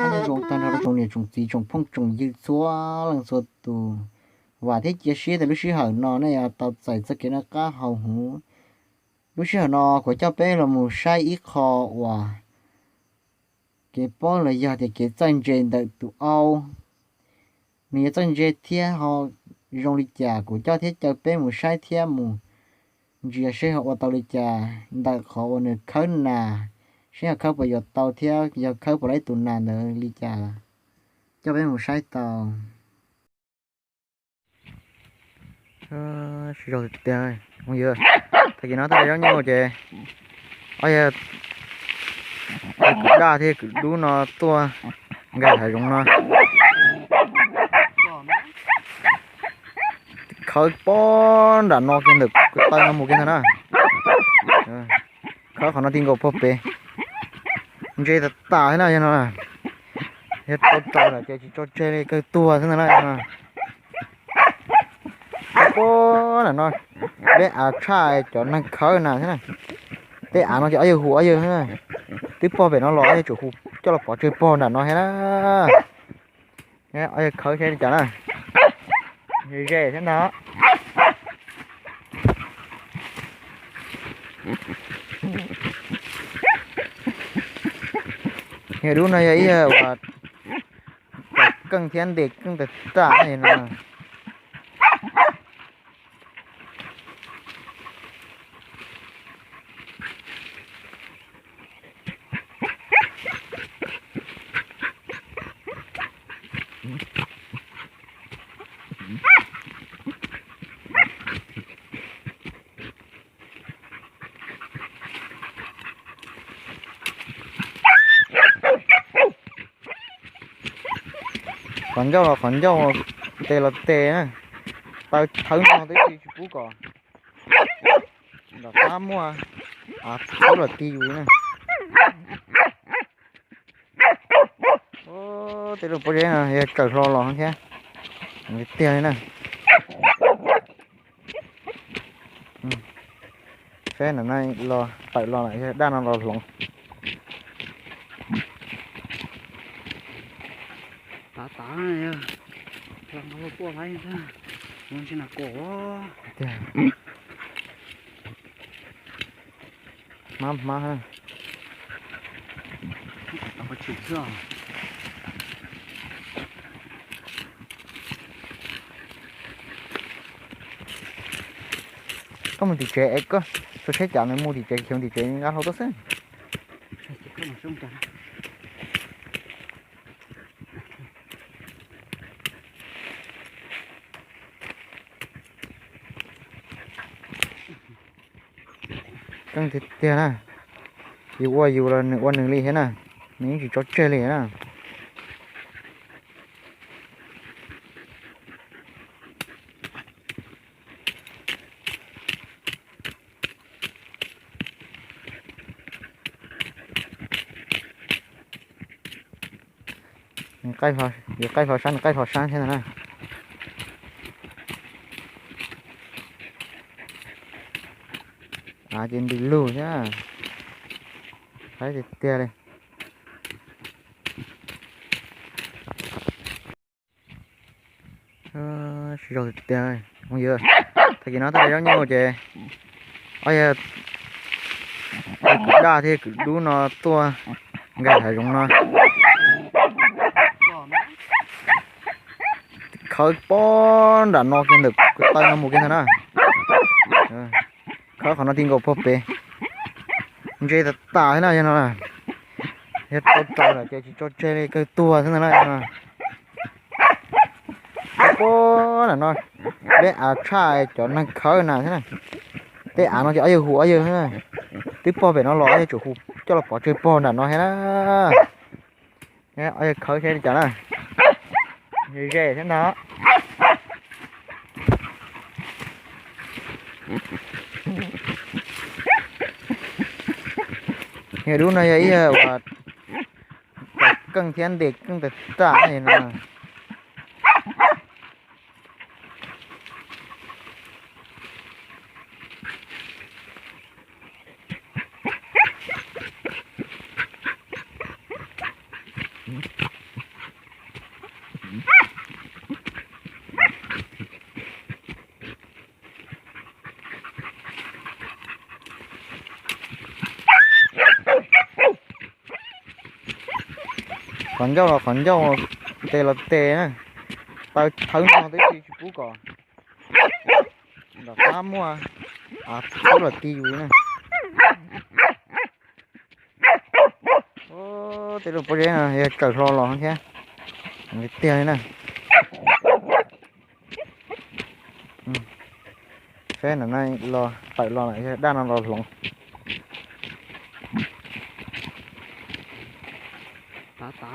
Nyob zoo tag nrho rau tsoom niam tsoom txiv tsoom phooj tsoom ywg txhua leej txhua tus, vam thiab cia siab tias lub sij hawm no nej yuav tau txais txoj kev noj qab haus huv. Lub sij hawm no kuv coj peb los mus saib ib qho uas kev paub los yog tias kev txawj ntse ntawm tus aub. Nws yuav txawj ntse thiab ho zoo li cas, kuv coj thiab caw peb mus saib thiab mus ntsia seb ho ua tau li cas ntawm qhov uas nws khawb nas, seb ho khawb puas yuav tau thiab yog khawb puas laib tus nas ntawd li cas. Coj peb mus saib tau. Sib zog tiag tiag, tag kis no tuaj de zaub nyuj ces ob yawg kwv daj thiab kwv dub no tuaj nkag hav zoov no. Khawb pob nram no kiag ntawm ko taw no mus kiag ntag na. Khawb qhov no ti nkaus puag pem. Ntse tas tas thiab na yog no. Yog tau raws lawm ces tsis tso tseg li, kawg tuag xwb ntag na. Khawb pob nram no, peb av tshaj cov neeg khawb na thiab na. Tej av no ces ob yawg hu ob yawg, twb pog pem no los ob yawg tsum hu coj los pov tseg pog nram no thiab na. Ob yawg khawb thiab li cas na. Ze thiab ntag. Yawg dub no yog ib yawg uas keej thiab ntes keej tas tas no. Qhov ncauj los qhov ncauj, tes los tes na. Taw thawb no tib si tsis pub kom nram qab muaj av thawb los ti yus li na. Tej lub pob zeb no yog tsaws hlo los thiab, tiag li na. Saib nram no los tawm los lawm, yog daj no los hloov. Tav tav, tuaj laib, ntsis na kom. Hmab hmab. Koj mus tim tsev es koj tso tseg cas nws mus tim tsev, xyov tim tsev nqa hlau tuaj xwb. Keej tiag tiag na. Yus ua yus los nws ua nws li thiab na. Nws yeej tsis tso tseg li na. Nws qaij hlo, yuav qaij hlo sab, nws qaij hlo sab thiab ntag na. Av ces ntws lug thiab. Qaib tiag tiag li. Sib zog tiag tiag, phooj ywg. Tag kis no tuaj de zaub nyuj ces ob yawg kwv daj thiab kwv dub no tuaj nkag hav zoov no. Khawb pob nram no kiag ntawm ko taw no mus kiag ntag na. Khawb qhov no ti nkaus puag pem. Ntse tas tas thiab na yog no. Yog tau raws lawm ces tsis tso tseg li, kawg tuag xwb ntag na. Pab nram no, peb av tshaj cov neeg khawb na thiab na. Tej av no ces ob yawg hu ob yawg na. Twb pog pem no los ob yawg tsum hu coj los pov tseg pog nram no thiab na. Ob yawg khawb seb li cas na. Ze thiab ntag. Yawg dub no yog ib yawg uas keej thiab ntes keej tag tag no. Qhov ncauj los qhov ncauj, tes los tes na. Taw thawb no twb tsis pub kom nram qab muaj av thawb los ti yus li na. Tej lub pob zeb no yog tsaws hlo los thiab, tiag li na. Saib nram no los tawm los lawm, yog daj no los hloov. Tav tav,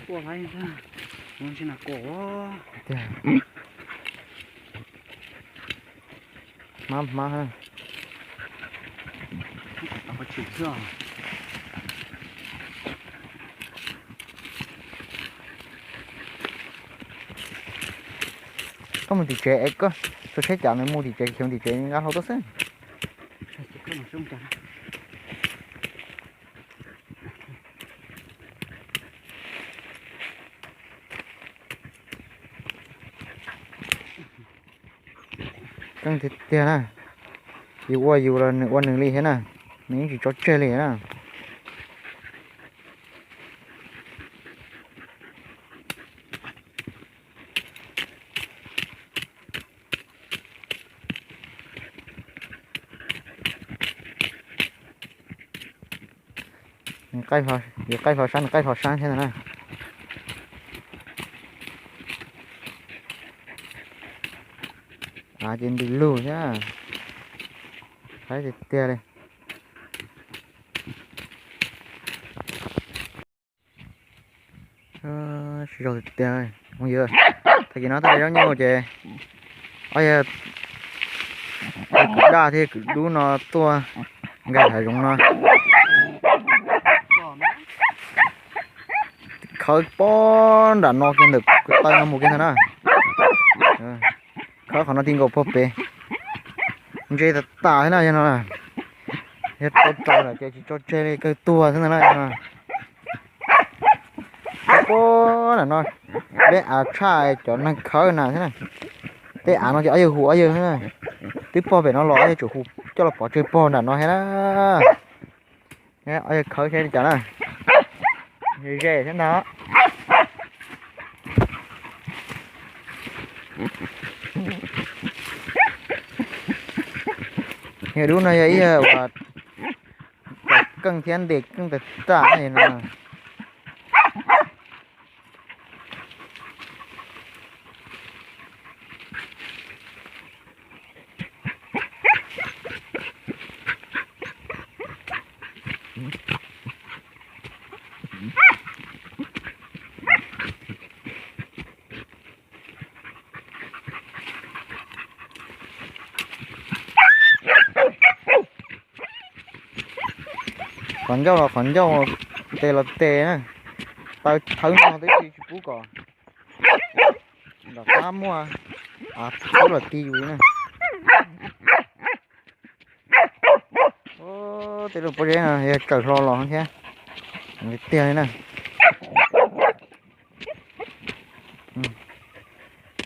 tuaj laib, hmab hmab. Koj mus tim tsev es koj tso saib cas nws mus tim tsev, xyov tim tsev nqa hlau tuaj xwb. Keej tiag tiag na. Yus ua yus los nws ua nws li thiab na. Nws yeej tsis tso tseg li na. Nws qaij hlo sab, nws qaij hlo sab thiab ntag na. Av ces nti lug thiab. Qaib tiag tiag li. Sib zog tiag tiag. Tag kis no tuaj de zaub nyuj ces ob yawg kwv daj thiab kwv dub no tuaj nkag hav zoov no. Khawb pob nram no kiag ntawm kwv taw no mus kiag ntag na. Khawb qhov no ti nkaus puag pem. Ntse tas tas thiab na yog no. Yog tau raws lawm ces tsis tso tseg li, kawg tuag xwb ntag na. Pob nram no, peb av tshaj cov neeg khawb na thiab na. Tej av no ces ob yawg hu ob yawg na. Twb pog pem no los ob yawg tsum hu coj los pov tseg pog nram no thiab na. Ob yawg khawb seb li cas na. Ze thiab ntag. Yawg dub no yog ib yawg uas keej thiab ntes keej tag tag no. Qhov ncauj los qhov ncauj, tes los tes na. Taw thawb no twb tsis pub kom nram qab muaj av thawb los ti yus li na. Tej lub pob zeb no yog tsaws hlo los thiab, tiag tiag li na.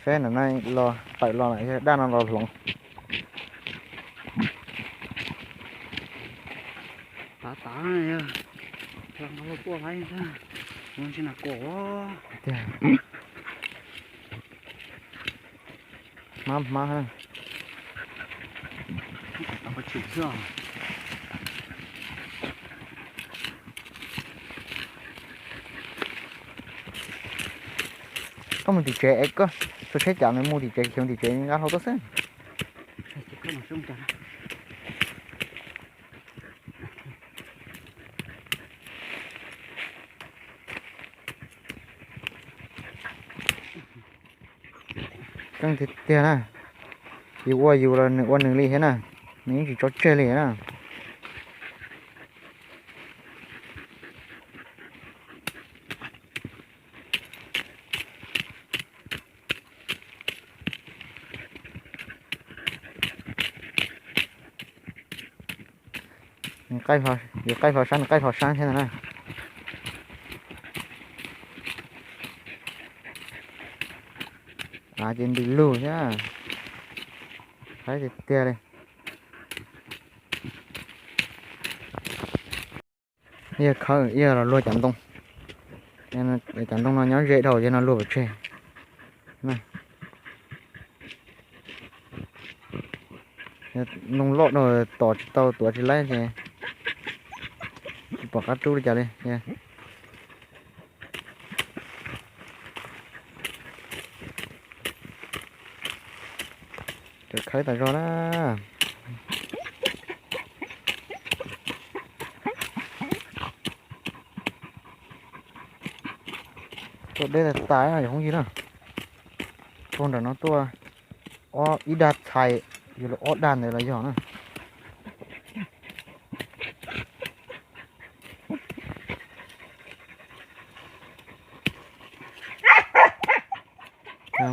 Saib nram no los tawm los lawm, yog daj no los hloov. Tav tav, tuaj laib, tsis na kom. Hmab hmab. Koj mus tim tsev es koj xu tsheb cas nws mus tim tsev, khiav mus tim tsev nqa hlau tuaj xwb. Keej tiag tiag na. Yus ua yus los nws ua nws li thiab na, nws yeej tsis tso tseg li na. Nws qaij hlo, yus qaij hlo sab, nws qaij hlo sab thiab ntag na. Av ces ntws lug thiab, qaib tiag tiag li. Yog khawb, yog los luag cov ntoo, cov ntoo no nyob ze dhau, yog no luag pov tseg. Ntoo loj dhau tos tsis tau, tuav tsis laib ces tsis pom qab rub li cas li. Cov khawb tas zog na. Tuaj deb tas tas no cov phooj ywg na. Tuaj nram no tuaj ob ib dag txhais, yus los ob dag ntawd los yog na.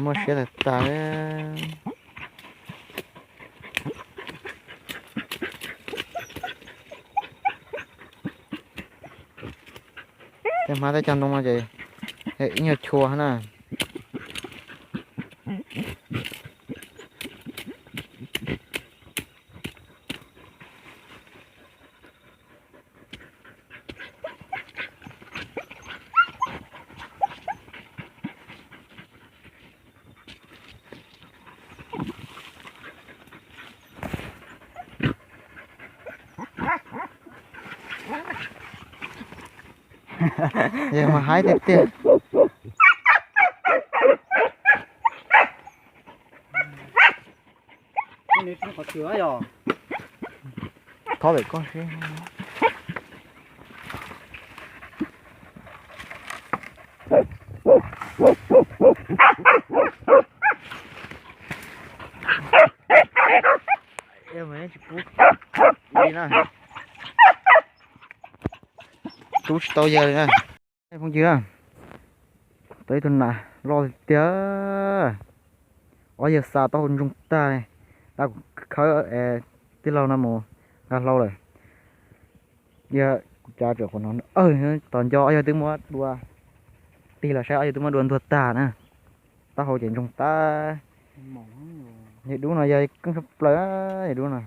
Muaj siab tas tas. Tej hmab tej cog ntoo no ces ib nyuag chua na. Yog mas haib tiag tiag. Thov pem koj seb. Tsis pub li na. Rub tsis tau yawg li na. Phooj ywg, tau ib tug nas loj tiag. Ob yawg xa taub hau ntsoog tag li. Tab kuv khawb tij laug no mus nqa hlau lawm. Yog kuv cav tsam qhuav hnov, tos nco ob yawg twb muab dua, tig los saib ob yawg twb muab dua ntuag tag na. Taub hau ces ntsoog tag. Yawg dub no yog keej tshaj plaws, yawg dub no.